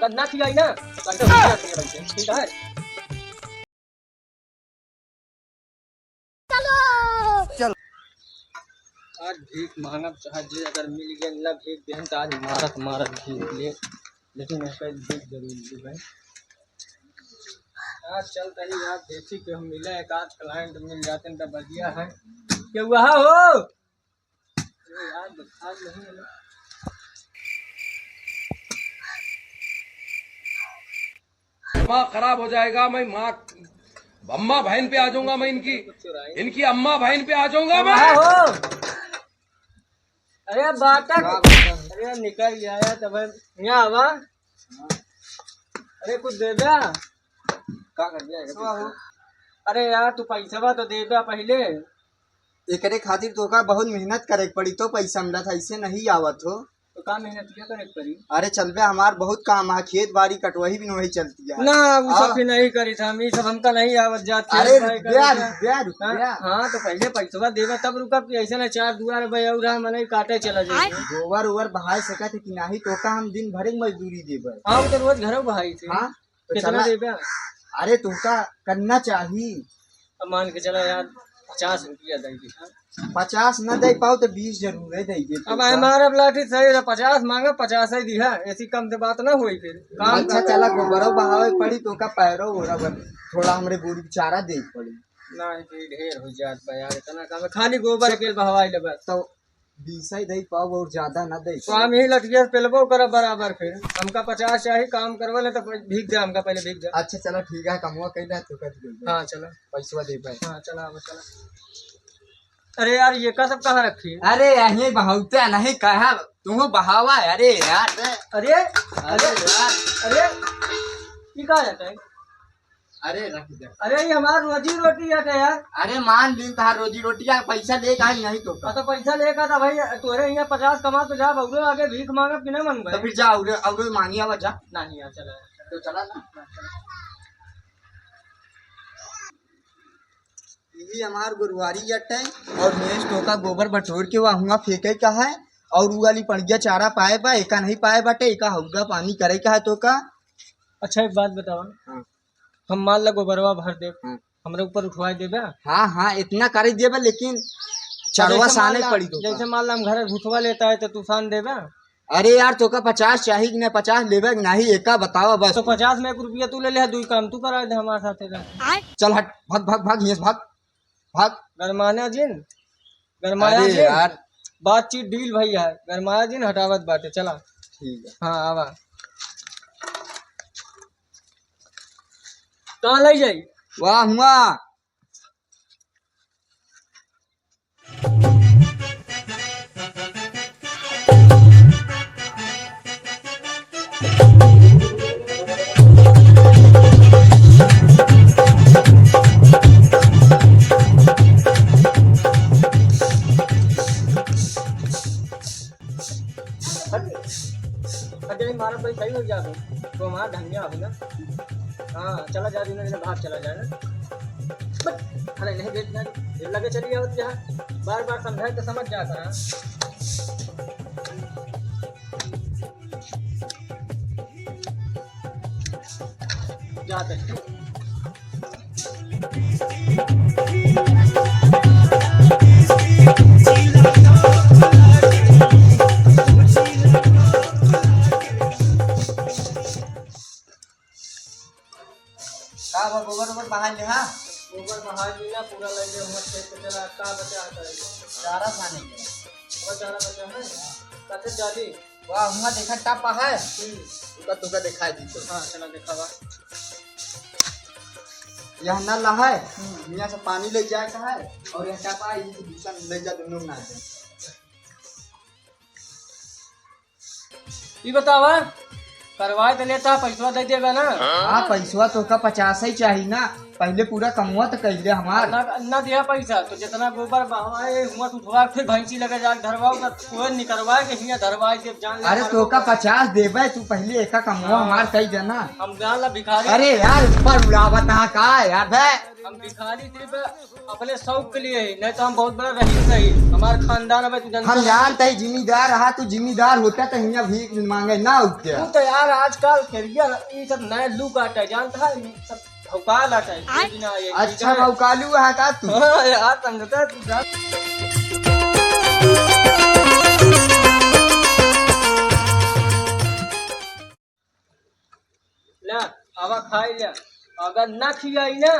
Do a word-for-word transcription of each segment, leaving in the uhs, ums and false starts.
कद ना खियाई ना, तो ऐसे हो जाती है भाई, ठीक है? चलो। चलो। आज भीख मांगब, चाहे जे अगर मिल गया ना भीख देहन, तो आज मारत मारत भीख ले, लेकिन उसका भीख जरूर दी भाई। आज चल तनी यार, देखी के हम मिले, एक आध client मिल जाते हैं तो बढ़िया है। के हुआ हो? अरे यार, आज नहीं मिला। दिमाग खराब हो जाएगा, मैं माँ, अम्मा बहन पे आ जाऊंगा मैं इनकी, इनकी अम्मा बहन पे आ जाऊंगा मैं। हाँ हो। अरे बाटा, अरे निकल गया यार, तब यहाँ आवा। अरे कुछ दे दे। का कर दिया है? अरे यार, तू पैसा तो दे दे पहले। एकरे खातिर तोका बहुत मेहनत करे के पड़ी, तो पैसा मिलत है, ऐसे नहीं आवत हो। तो का मेहनत क्या करे के पड़ी? अरे चल बे, हमार बहुत काम है, खेत बाड़ी कटवही भी नहीं चलती है। ना, वो सब आ? भी नहीं करी था हम, ये सब हमका नहीं आवत जात, अरे खेत बाड़ी रुक बे, करे रुक बे, रुक हाँ, बे। हाँ, तो पहले पैसवा देवे तब रुकब, कि ऐसे ना चार दुआर बे और हम नहीं काटे चला जाए। गोबर ओबर बहाए सकत है कि नहीं, तोका हम दिन भर एक मजदूरी देबे। हाँ, वो तो रोज घरों बहाई थे। हाँ, तो कितना चला। देबे? अरे तोका करना चाही। अब मान के चला यार, पचास रुपया दे दे, हाँ? पचास न दे पाओ तो बीस जरूर है दे दे अब तोका। हमारा लाठी सही रहा, पचास मांगा, पचास ही दिया, ऐसी कम से बात ना हुई फिर। काम अच्छा कर चला, गोबरो बहावे पड़ी, तोका पैरो ओरा बन, थोड़ा हमरे गोरू के चारा दे पड़ी। नहीं, फिर ढेर हो जात बा यार, इतना काम है, खाली गोबर के बहवाई ले बस। तो बीस ही दे पाओ और ज्यादा ना दे तो पाओ। हम यही लठिया से पेलबो करब बराबर फिर। हमका पचास चाही, काम करवा ले तो भीख दे, हमका पहले भीख दे। अच्छा चलो ठीक है, कमवा कइला तो कर दे। हाँ चलो। पैसवा दे पाए। हाँ चला, अब चला। अरे यार, ये का सब कहाँ रखी? अरे यही बहावते नहीं कहा, तू बहावा। अरे यार। अरे, अरे अरे, यार। अरे, ये का रहता है? अरे रख दे। अरे ये हमार रोजी रोटी है क्या यार? अरे मान लीन तहार रोजी रोटी है, पैसा लेके आई नहीं तो का? हाँ, तो पैसा लेके था भाई, तोरे यहाँ पचास कमा तो जा, बउरे आगे भीख मांगब कि ना मांगबे? तो फिर जा, अउरे, अउरे मांगी आवा जा। नहीं यार, चला। तो चला ना। यही हमार गुरुवारी जट है, और भैंस तोका गोबर बटोर के वहाँ फेंके का है, और उ वाली पड़िया चारा पाए बा, एका नहीं पाए बाटे, एका हौदा पानी करे का है तोका। अच्छा, एक बात बतावा। हाँ। हम मान ला गोबरवा भर देब, हाँ। हमरे ऊपर उठवाए देबे? हाँ, हाँ, इतना कर ही देबे, लेकिन चरवा जैसे मान साने ला, पड़ी तो जैसे मान ला हम घर घुसवा लेता है तो तू सान देबे? अरे यार, तोका पचास चाही कि ना, पचास लेबे कि नहीं, एका बतावा बस। तो पचास में एक रुपया तू ले ले, दुई काम तू करा दे हमारे साथे का। चल हट, भाग, भाग, भाग, हियां से भाग, भाग। गरमाना जिन, गरमाया अरे जिन। यार। बातचीत डील भैया है, गरमाया जिन हटावत बाटे, चला। ठीक है। हाँ, आवा। कहाँ लई जाई? वाह, हुआ। अरे, मारा भाई सही हो गया हो, तो हमारा धनिया हो ना। हाँ, चला जा, धीरे धीरे बाहर चला जाए ना। बस, अरे नहीं, देख ना, ये लगे चली आवत यहाँ, बार बार समझाए तो समझ जा करा। जा तक। का बा, गोबर ओबर बहार ले, हाँ? गोबर बहार ले ना, पूरा ले ले, हमर खेत पे चला, का बचा है तेरे को? चारा साने के। और चारा बचा है? कते जाली? वाह, हुआ देखा, टपा है। हम्म। उका तुका दिखाई दी तो। हाँ, चला दिखावा। यह नल है, हम्म। यहाँ से पानी ले जाए का है, और यह टपा है, ये दूसरा ले जा, दोनों ना है। ई बतावा, करवाए तो लेता, पैसवा दे देगा ना? हाँ, पैसवा तोका पचास ही चाही ना, पहले पूरा कमवा तो कह दे हमार। ना, ना दिया पैसा, तो जितना गोबर बहाए हुआ तू थोड़ा फिर भैंसी लगे जाके धरवाओ, तो कोई निकरवाए के हियाँ धरवाए के जान ले अरे हमारे तोका को। पचास देबे, तू पहले एका कमवा हाँ। हमार कह देना। हम जान ला भिखारी। अरे यार, ऊपर उड़ावत हा का यार, बे? हम भिखारी सिर्फ अपने शौक के लिए ही, नहीं तो हम बहुत बड़ा रईस ही। हमार खानदान अब तू जानता हम है। जानते ही जिम्मेदार रहा, तू जिम्मेदार होता तो हियाँ भीख मांगे ना उठते। तू तो यार आजकल करिया ना, ये सब नया लुक आता है, जानता है? ये सब भौकाल आता है, ये भी ना, ये अच्छा, ठीक है। भौकालू है का तू? हाँ यार, समझता है तू जान। ला, आवा खाई ला। अगर ना खियाई ना,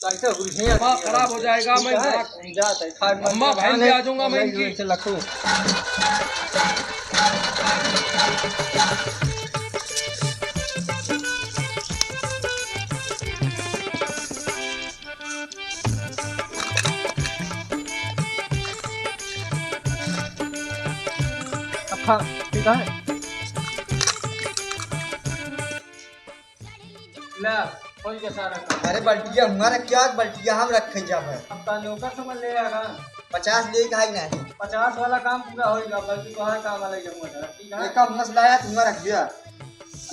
तो ऐसे हुलझे दिमाग खराब हो जाएगा, ठीक मैं है? जात हूँ। हम जात है, खाट मत अम्मा, खा, बहन भी आ जाऊंगा मैं मैं इनकी। ऐसे लखू। अब खा, ठीक है? ले, खोल के सारा काम। अरे बल्टिया हुआ रख, क्या बल्टिया हम रखे जाबे? अब का नौकर समझ ले यार। पचास ले के आई नहीं। पचास वाला काम पूरा होएगा, बल्कि तुम्हारा काम अलग जरूरत है, ठीक है? एक काम मसला है, तुम्हारा रख दिया।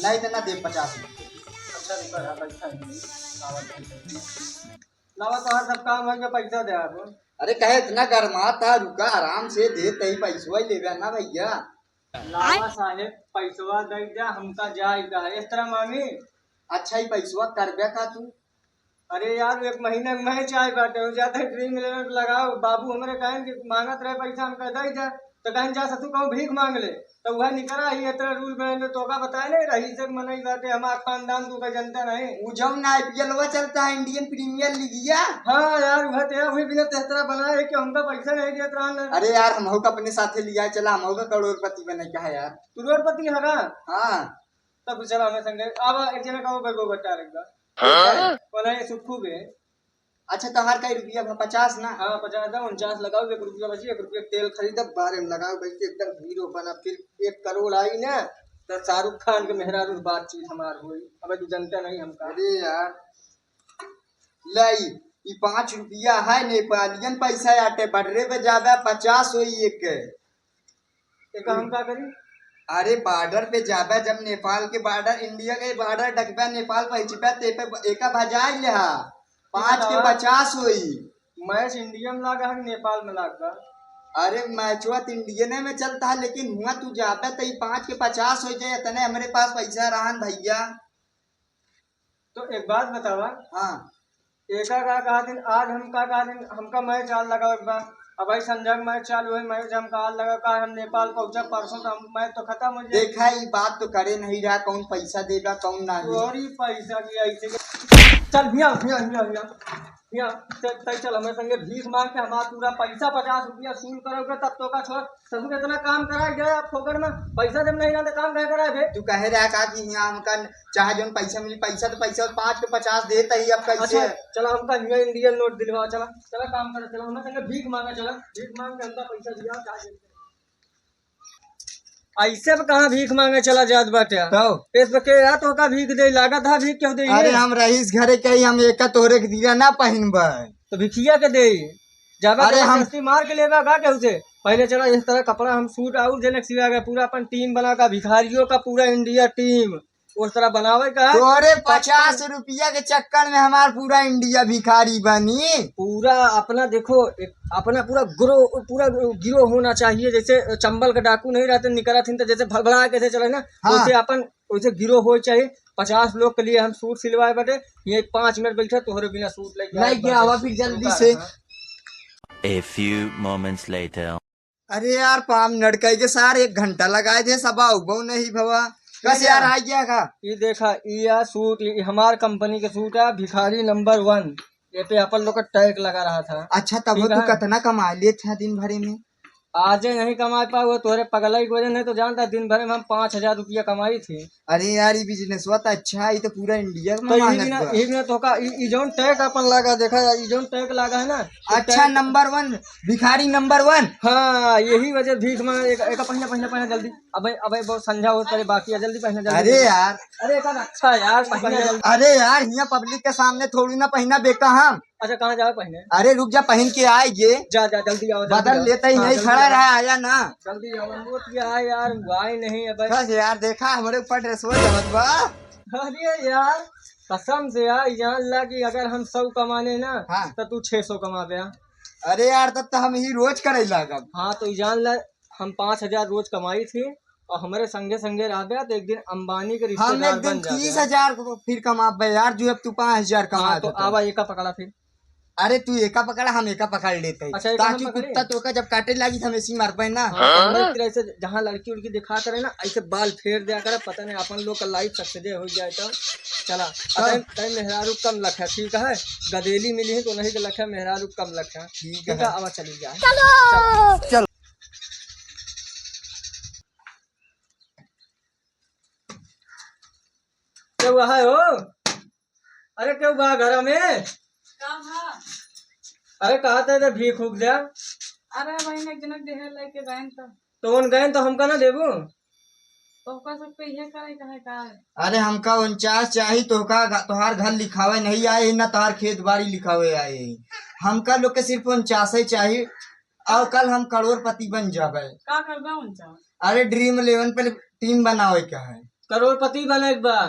नहीं तो ना दे पचास रुपये। अच्छा, रुका रहा, बैठा ही नहीं। आवाज नहीं करती। लावा, तोहार सब काम होइगा, पैसा दे आप। अरे, कहे इतना गरमात हा, रुका, आराम से दे, तही पैसवा ही लेबे ना भैया। लावा साहेब, पैसवा दे जा, हमका जाए का है। इस तरह मांगी। अच्छा, ही पैसवा करबे का तू? अरे यार, एक महीना में चाय बाटे हो जाता है, ड्रीम इलेवन पे लगाओ। बाबू हमरे कहें कि मांगत रहे पैसा, हमका दे जा। तो कहीं जा ससुर कहूँ भीख मांग ले, तो वह निकरा ही इतना रूल बने तो का बताए नहीं रही से मनई बाटे हमार खानदान तू का जनता नहीं। उ जौन आईपीएल वो चलता है, इंडियन प्रीमियर लीगिया। हाँ यार, वह तेरा वही बिना तेहतरा बनाए है कि हमका पैसा नहीं देत रहा ना। अरे यार, हम का अपने साथे लिया चला, हम का करोड़पति बने का है यार। तू करोड़पति है ना? हाँ। तब चला हमें संगे। अब एक जना का वो बैगो बट्टा रख दा। हाँ? कौन है ये सुखू बे? अच्छा, तोहार कई रुपया बा? पचास ना? हाँ, पचास दा, उनचास लगाओ, एक रुपया बची, एक रुपया तेल खरीदब, बारे में लगाओ, बैठ के एकदम हीरो बना, फिर एक करोड़ आई ना, तो शाहरुख खान के मेहरारू से बातचीत हमार होई। अबे तू जनता नहीं हमका। अरे यार, लाई, ई पाँच रुपया है, नेपालियन पैसा आटे, बॉर्डरे पे जाबे, पचास होई एक। एका हम का करी? अरे बॉर्डर पे जाबे, जब नेपाल के बॉर्डर, इंडिया के बॉर्डर डकबे, नेपाल पहुँचबे, ते पे एका भजाई ले हा। पाँच के बतावा। पचास होई। मैच इंडिया में लागा है कि नेपाल में लागा? अरे मैचवा तो इंडियने में चलता है, लेकिन हुआ तू जाबे तो ई पाँच के पचास हो जाए, इतने हमरे पास पैसा रहन भैया। तो एक बात बतावा। हाँ। एका का कहा दिन, आज हम का कहा दिन, हमका मैच आज लगावे के बा। अब भाई संजय के मैच चालू है, मैच हमका आज लगावे का है, हम नेपाल पहुंचा परसों तो हम मैच तो खत्म हो जाए। देखा, ई बात तो करे नहीं रहा, कौन पैसा देगा, कौन नहीं। तोरी पैसा की ऐसे के-, चल हिया, हिया, हिया, हिया। हिया, चल, तै चल, हमें संगे भीख मांग के हमार पूरा पैसा पचास रुपया वसूल करोगे, तब तो का छोड़। ससुर इतना काम कराए गए आप फोकट में, पैसा जब नहीं ना तो काम क्या कराए बे? तू कहे रहा का कि यहाँ हमका चाहे जौन पैसा मिली, पैसा तो पैसा, पाँच के पचास देता ही, अब कैसे? अच्छा, चला हमका हिया इंडियन नोट दिलवा, चला, चला काम करे, चला हमें संगे भीख मांगा, चला भीख मांग के हमका पैसा दिया, चाहे जौन। ऐसे अब कहाँ भीख मांगे चला जात बाटे? तो? इस पे के या तो का भीख दे, लागत है भीख क्यों दे? अरे हम रईस घरे के ही, हम एका तोहरे के दिया ना पहिनबे। तो भिखिया के दे, जाबा अरे हम जबरदस्ती मार के लेबा का केहू से? पहले चला इस तरह कपड़ा हम सूट आउर जनक सिवा के पूरा अपन टीम बना का, भिखारियों का पूरा इंडिया टीम उस तरह बनावे का। तोहरे पचास रुपया के चक्कर में हमार पूरा इंडिया भिखारी बनी। पूरा अपना देखो, एक अपना पूरा ग्रो, पूरा गिरोह होना चाहिए। जैसे चंबल के डाकू नहीं रहते, निकरा थिन तो जैसे भड़बड़ा के से चले ना, हाँ। वैसे अपन, वैसे गिरोह हो चाहिए। पचास लोग के लिए हम सूट सिलवाए बाटे, ये पाँच मिनट बैठा तोहरे बिना सूट लेके आए लइके बाटे। आवा फिर जल्दी रुका से। रहा। A few moments later। अरे यार, पाम नड़काई के सार एक घंटा लगाए थे, सब आऊ बहु नहीं भवा। कस ये यार, क्या? आ गया का? ये देखा, ये यार सूट, ये हमार कंपनी के सूट है, भिखारी नंबर वन। ये पे अपन लोग का टैग लगा रहा था। अच्छा, तब ठीक तू है। कितना कमा लेत है दिन भरे में? आजे नहीं कमाए पाए, वो तोहरे पगलाई की वजह, नहीं तो जानता दिन भर में हम पाँच हजार रुपया कमाई थी। अरे यार, ये बिजनेसवा तो अच्छा है, ये तो पूरा इंडिया में तो यही मांगत बिना, बा। यही बिना तो का, ई, ई जौन टैग अपन लागा, देखा, ई जौन टैग लागा है ना, ई अच्छा, टैग नंबर वन, भिखारी नंबर वन। हाँ, यही वजह भीख मांग, एक, एक पहिना, पहिना, पहिना जल्दी। अबे, अबे, बहुत संझा होत करे, बाकी है, जल्दी पहिना, जल्दी, अरे जल्दी। यार। अरे, एक अच्छा यार, पहिना जल्दी। अरे यार, हियाँ पब्लिक के सामने थोड़ी ना पहिना बेका हम। अच्छा, कहाँ जावे पहिने? अरे रुक जा, पहिन के आए ये। जा, जा, जल्दी आओ, जल्दी बदल आओ। लेते ही हाँ, नहीं, जल्दी खड़ा आओ। रहा, आया ना। जल्दी आओ, मोट ये आए यार, वो आए नहीं है बस। बस यार, देखा हमरे ऊपर ड्रेस हो जावत बा। अरे यार, कसम से यार, जान ला कि अगर हम सौ कमाने ना, हाँ। तो तू छह सौ कमाबे। अरे यार, तब तो हम ही रोज करे लागब। हाँ, तो जान ला, हम पाँच हजार रोज कमाई थी और हमरे संगे संगे रहबे तो एक दिन अंबानी के हम रिश्तेदार एक दिन बन जाबे। तीस हजार को फिर कमाबे यार, जो अब तू पाँच हजार हाँ, कमात तो हो तो। आवा एका पकड़ा फिर। अरे तू एका पकड़ा, हम एका पकड़ लेते हैं। अच्छा, एका हम ताकि पकड़े? कुत्ता तोका जब काटे लागी तो हम ऐसे ही मार पाए ना। हाँ, तो हम एक तरह से जहाँ लड़की उड़की दिखा करे ना, ऐसे बाल फेर दिया करे, पता नहीं अपन लोग का लाइफ सक्सेस हो जाए तो। चला, चल। तैं, तैं मेहरारू कम लख्या, ठीक है? गदेली मिली है तो नहीं के लख्या, मेहरारू कम लख्या। ठीक ठीक है, है। आवा चली जाए। चलो। चल। केहू है हो? अरे केहू बा घर में? का भा? अरे कहा था इधर भीख उग जा। अरे बहिन, एक जनक देहे लेके गए तो। तो उन गए तो हमका ना देबू? तो ओकर सबके इहे करे कहे का? अरे हमका उनचास चाही, तोहका घ-, तोहार घर लिखावे नहीं आए ही, ना तोहार खेत बाड़ी लिखावे आए ही। हमका लोग के सिर्फ उनचास ही चाही, और कल हम करोड़पति बन जाबे। का करबे उनचास? अरे ड्रीम इलेवन पे टीम बनावे का है। करोड़पति बने के बा।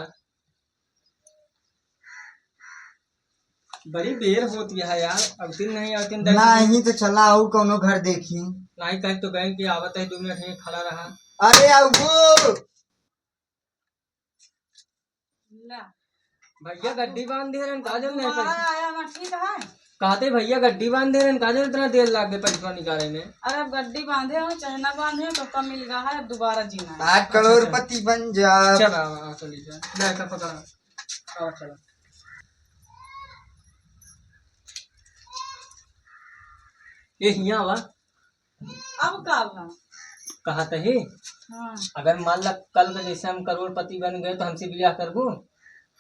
बड़ी बेर होती है यार, अब दिन नहीं, अब दिन देख नहीं तो चला, आऊ कौनो घर देखी। नहीं कहीं तो बैंक के आवत है, दो मिनट यहीं खड़ा रहा। अरे आऊ वो। ला। भैया गड्डी बांध दे रहे हैं, का जरूरत है दोबारा पैसा? आया ना, ठीक है। कहते भैया गड्डी बांध दे रहे हैं, का जरूरत इतना देर लाग गए पैसा निकाले में? अरे अब गड्डी बांधे हो चाहे ना बांधे हो, तो कम मिल गया है, अब दोबारा जीना है। आज अच्छा, करोड़पति बन जा। चल, आवा, आवा, चली जा। ले, ऐसा पकड़ा। आवा, चला। ये हियाँ आवा। अब का भा? कहा तही? हाँ। अगर मान ला कल के जैसे हम करोड़पति बन गए तो हमसे बियाह करबू?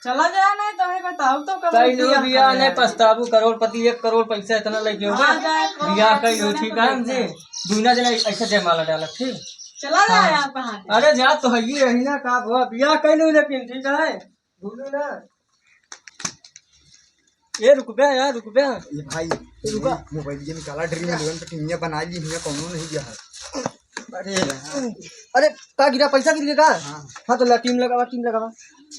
चला जाए नहीं तो हमें बताओ तो कब कई लो बियाह बियाह करें? नहीं पछताबू, करोड़पति एक करोड़ पैसा इतना लेके हो आ गए। जाए, करोड़ बियाह पति कई लो, होने ठीक को है हमसे। देखते हैं। दूना जना ऐसे जयमाला डालत, ठीक? चला जाए हाँ। आप कहाँ के? अरे जा तो है ही रही ना, का हुआ? बियाह कई लो लेकिन, ठीक है? भूलो ना। ए, रुक बे यार, रुक बे। ए भाई, रुका। मोबाइल ये निकाला, ड्रीम इलेवन पे टीमिया बना ली, हियाँ कौनो नहीं गया है। अरे यार। अरे, का गिरा, पैसा गिर गया का? हाँ। हाँ, तो ला, टीम लगावा, टीम लगावा।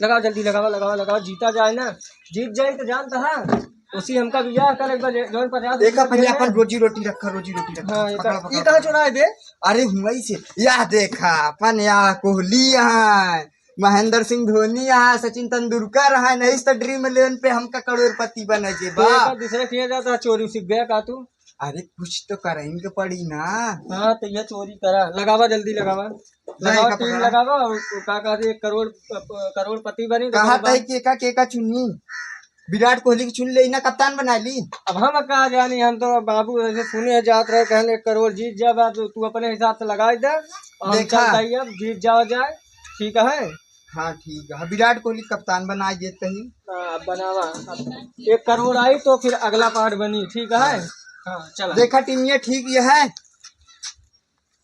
लगावा, जल्दी लगावा, लगावा, लगावा, जीता जाए ना। जीत जाए तो जानता है, उसी हमका बियाह कर एक बार जौन पर याद एका पहले अपन रोजी रोटी रखा, रोजी रोटी रखा। हाँ, ये पकड़ा, का, पकड़ा, ये कहाँ पकड़ा। चुरा है बे? अरे, हुआई से, या देखा, अपन या कोहली यहाँ। महेंद्र सिंह धोनी है, सचिन तेंदुलकर है, नहीं तो ड्रीम इलेवन पे हमका करोड़पति बने के तो बा। एक दूसरे किया जाता है, चोरी सीख गया का तू? अरे कुछ तो करइन के पड़ी ना। हाँ, तो यह चोरी करा, लगावा जल्दी लगावा, नहीं, लगावा, का टीम पकड़ा? लगावा और का कहते एक करोड़, करोड़पति बनी तो कहा करोड़ तय के का, के का चुनी? विराट कोहली के चुन ले ना, कप्तान बना ली। अब हम का जानी, हम तो बाबू ऐसे सुने जात रहे, कहने एक करोड़ जीत जा बा, तो तू अपने हिसाब से लगाई दे, और हम देखा। चल जाई अब, जीत जावा जाए, ठीक है? हाँ, ठीक है, विराट कोहली कप्तान बना देते ही। हाँ, अब बनावा, अब एक करोड़ आई तो फिर अगला पार्ट बनी, ठीक है? हाँ। हाँ, चला। देखा, टीमिया ठीक ये है,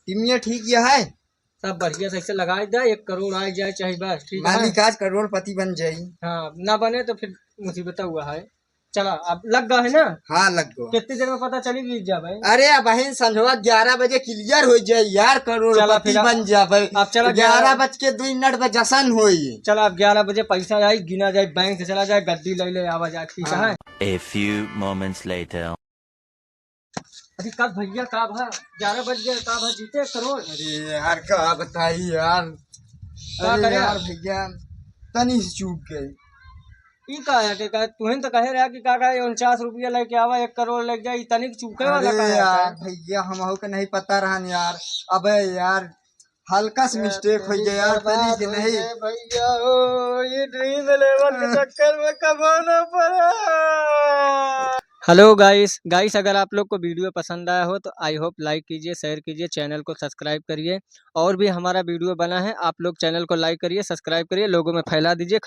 टीमिया ठीक ये है। सब बढ़िया से ऐसे लगाई दे, एक करोड़ आ जाए चाहे बस, ठीक है? मालिक आज करोड़पति बन जाई। हाँ, ना बने तो फिर मुसीबत हुआ है। चला, अब लग गया है ना? हाँ, लग गया। कितनी देर में पता चली जीत जा भाई? अरे, अब बहन संझवा ग्यारह बजे क्लियर हो जाए यार, चला करोड़पति फिर अब, बन जा भाई। अब चला ग्यारह ग्यारह बज के दो मिनट पे जश्न होई। चला, अब ग्यारह बजे पैसा आई, गिना जाए, बैंक से चला जाए, गड्डी ले ले, आवा जाए, ठीक है? हाँ। A few moments later। अरे का भैया, का भा? ग्यारह बज गए, का भा जीते एक करोड़? अरे यार, का बताई यार। का अरे करे? यार भैया, तनी से चूक गए। ई का है के का? तुहें तो कहे रहा कि का का, ये उनचास रुपया लेके आवा, एक करोड़ लेके जाए, ई तनिक चूके वाला अरे का है यार का? भैया, हमहू के नहीं पता रहन यार। अबे यार, हल्का से मिस्टेक हो गया यार, तनी से नहीं। भैया हो, ये ड्रीम इलेवन के चक्कर में कमाना पड़ा। Hello guys, guys, अगर आप लोग को video पसंद आया हो तो I hope like कीजिए, share कीजिए, channel को subscribe करिए। और भी हमारा video बना है, आप लोग channel को like करिए, subscribe करिए, लोगों में फैला दीजिए।